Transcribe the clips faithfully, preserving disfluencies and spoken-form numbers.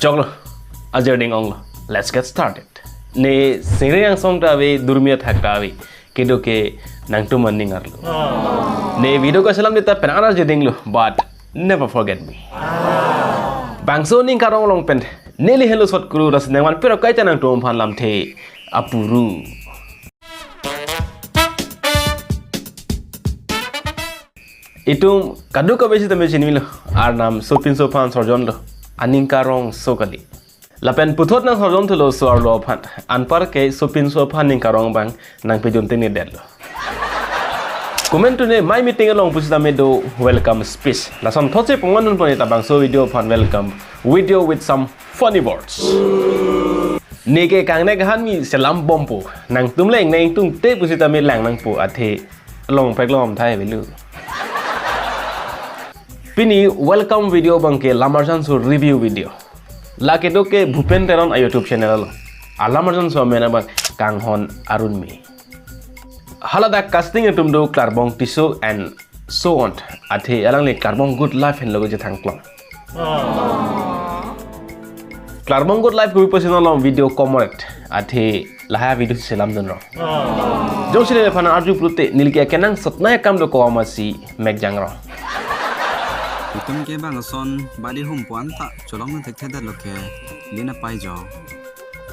Choklo, ajir ding-onglo. Let's get started. Ne singri angsong ta ave, durmi athak ta ave. Kedo ke nangtum aning arlo. Ne video kachelam deta penang arje dinglo, but never forget me. Bangso ning karong along pen neli helo sot kuru ras nangvan pero kaita nangtum aphan lamthe apuru. Itum kadokave sitame chinilo. Arnam sopinso aphan sorjonlo. Aning karongso kali. Lapen puthot nangsorjon thulo so-arlo aphan. Anparke sopinso aphan ning karong abang nangpejun tengnedetlo. Komantu ne mai meeting along pusitame do welcome speech. Lason thotsi pongman nun pon ita bangso video aphan welcome video with some funny words. Neke kangnek ahan mi selam bompo. Nangtum leng nangtungte pusitame lang nangpo athe longpek lom thai avelo. Pini welcome video abangke Lamarjanso review video. Lake do ke Bhupen Teron a YouTube channel along. A Lamarjanso amen abang Kanghon Arunmi. Haladak casting atum do Klarbong Tisso and so on. Athe alangli Klarbong Good Life henlo kejethang klong. Klarbong Good Life kopi pusi non along video komoret. Athe lahai video selam dunrong. Jongsi neliphan arju pulote neli ke kenangsot nai akam do ko amatsi mekjangrong. Itum ke bang ason badi hum puan ta cholong nun thekthedetlo ke lin apai jo.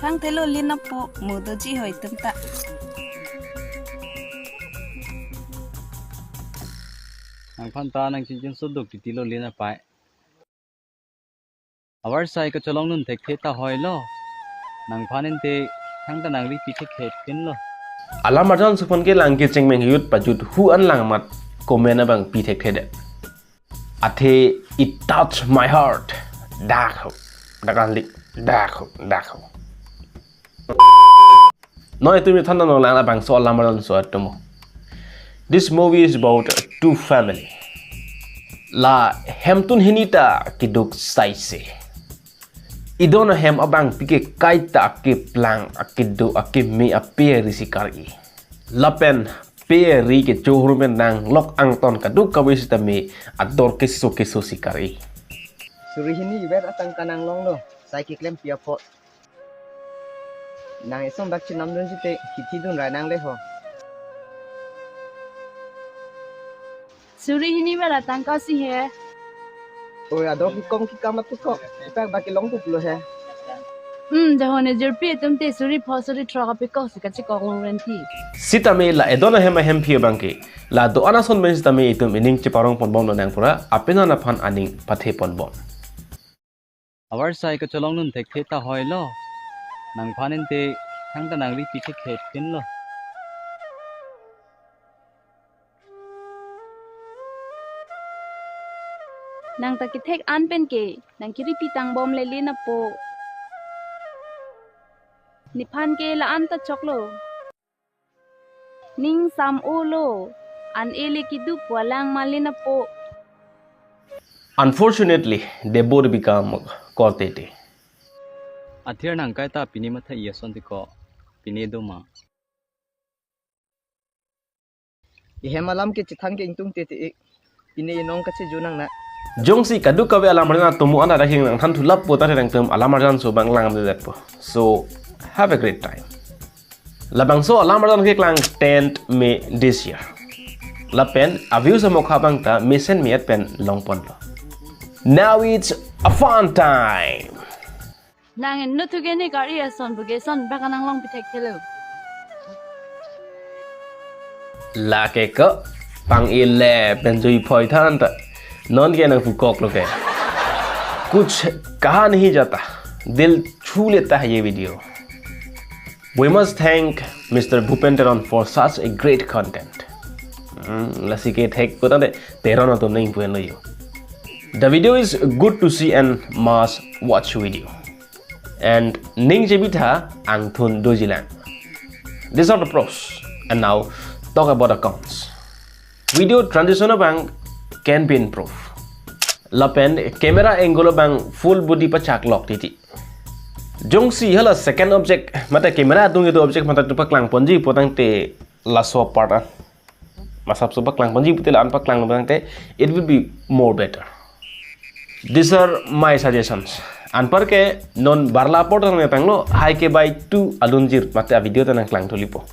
Thangthelo lin apo mo doji ho itum ta. Nangphan ta nangchingjin soduk titilo lin apai. Avarsai kacholong nun thekthe ta hoilo. Nangphan ente thangta nangri pi thekthe pinlo. A Lamarjanso aphan ke lang kecheng menghiyut pajut hu an lang amat comment abang pi thekthedet. Athe it touch my heart. Dak ho. Dak anli. Dak ho. Dak ho. Non itum than non lang labangso a Lamarjanso atomo. This movie is about two family. La hemtun hini ta keduk saise. Idon ahem abangpi ke kaita akeplang akedo akeme ape-ri sikar-i. Lapen pe-ri kecho ahormu pen nanglok angton kadokave sitame ador keso keso sikar-i. Suri hini iber atangka nanglonglo, sai keklempi apot. Nang eson bak chenamdun jite, kithi dun rai nangle ho. Suri hini iber atangka si he. Oi, ador kekom kekam apekok, ipak bak kelong puplo he. Hmm, jahon ejirpi atum te suri pho suri throk apekok si kachekok longren thi. Sitame la idon ahem ahemphi abangke, la do-an ason pen sitame itum ining cheparong ponbomlo nang pura, apenan aphan aning pathe ponbom. Avarsai kacholong nun thekthe ta hoilo. Nangphan ente thangta nangri pi thekthe pinlo. Nang ta kethek an pen ke, nang kiri pi tangbom le lin apo. Nephan ke la-an ta choklo. Ning sam-olo, an ele kedo pu alang ma lin apo. Unfortunately, they both become kortete. Athir nang kaita pini matha iya son tiko, pini do ma. Ihem alam ke chethang ke ingtung tete. Pini inong kacheju nang na. Jongsi kadokave a Lamarjan atomo an adak hing nangthan thulap po tare nangtum a Lamarjanso abang langdedetpo. So, have a great time. Labangso a Lamarjan keklang tenth May this year. Lapen a views amokha abang ta mesen me-et pen longponlo. Now it's a fun time. Nang inut thu ke ne kari ason pu ke son bak nang longpi thekthelo. Lake ko pang-ile pen jui phoi than ta non ke nang pukoklo ke. Kuch kaha nahi jata, dil chhu leta hai ye video. We must thank Mister Bhupen Teron for such a great content. Hmm, lasi kethek ko tangte Teron atum nang puenlo yo. The video is good to see and must watch video. And ning jebitha angthun dojilang. These are the pros. And now, talk about the cons. Video transition abang can be improved. Lapen camera angle abang full body pachak lok titi. Jongsi hala second object, mate camera atung itu object mate tu paklang ponji pu tangte laso part an. Masap so paklang ponji pute la-an paklang lo tangte, it will be more better. These are my suggestions. Anparke non barla apor tang nepanglo, Hai Kebai two alunjir mate a video ta nangklang thulipo.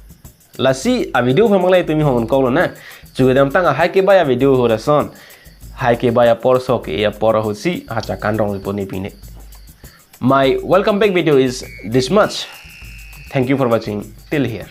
Lasi a video aphan mangle tumi hongon koklo na. Chukedamtang a Hai Kebai a video ahut ason, Hai Kebai apor sok e apor ahutsi hacha kanrong lipo ne pine. My welcome back video is this much. Thank you for watching till here.